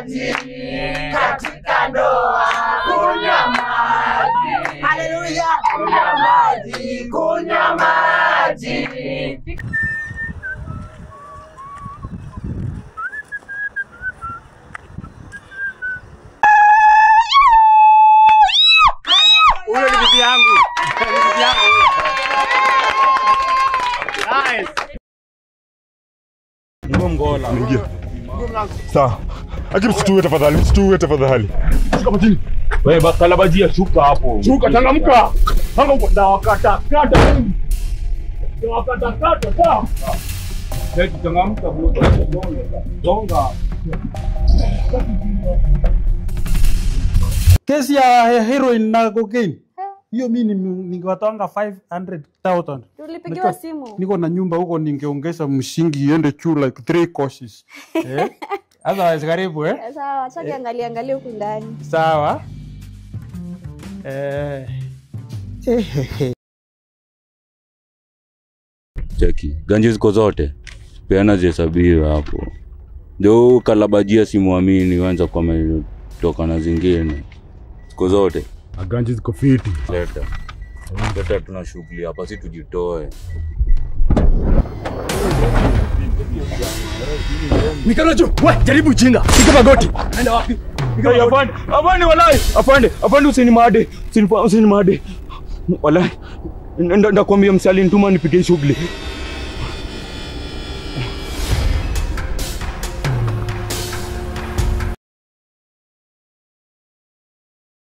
maji katika ndoa, kunywa maji. Haleluya, kunywa maji, kunywa maji. Huyo ni bibi yangu. Ni bibi yangu. Nice. Mgongola. Ingia. Sawa. Aki msituwe tafadhali, msituwe tafadhali. Shuka majini. Wewe bakalabajia shuka hapo. Shuka changamka. Hanga huko ndawakata kata. Ndawakata kata sawa. Sasa changamka bwana. Gonga. Kesi ya heroin na cocaine. Hiyo mimi ningewatoanga 500,000. Tulipigiwa simu. Niko na nyumba huko, ningeongeza msingi iende juu like 3 courses. Eh? Otherwise karibu eh? Sawa, acha niangalie angalie huku ndani. Sawa. Cheki, ganji ziko zote. Peana zihesabiwe hapo. Ndio kalabajia simuamini wanza kwa toka na zingine. Ziko zote. Ganji ziko fiti. Leta. Leta, tuna shughuli hapa, si tujitoe. Mikono juu. Wewe jaribu ujinga. Piga magoti. Nenda wapi? Piga afande. Afande walai. Afande, afande usinimade. Usinimade. Walai. Ndakwambia msali nituma nipige shughuli.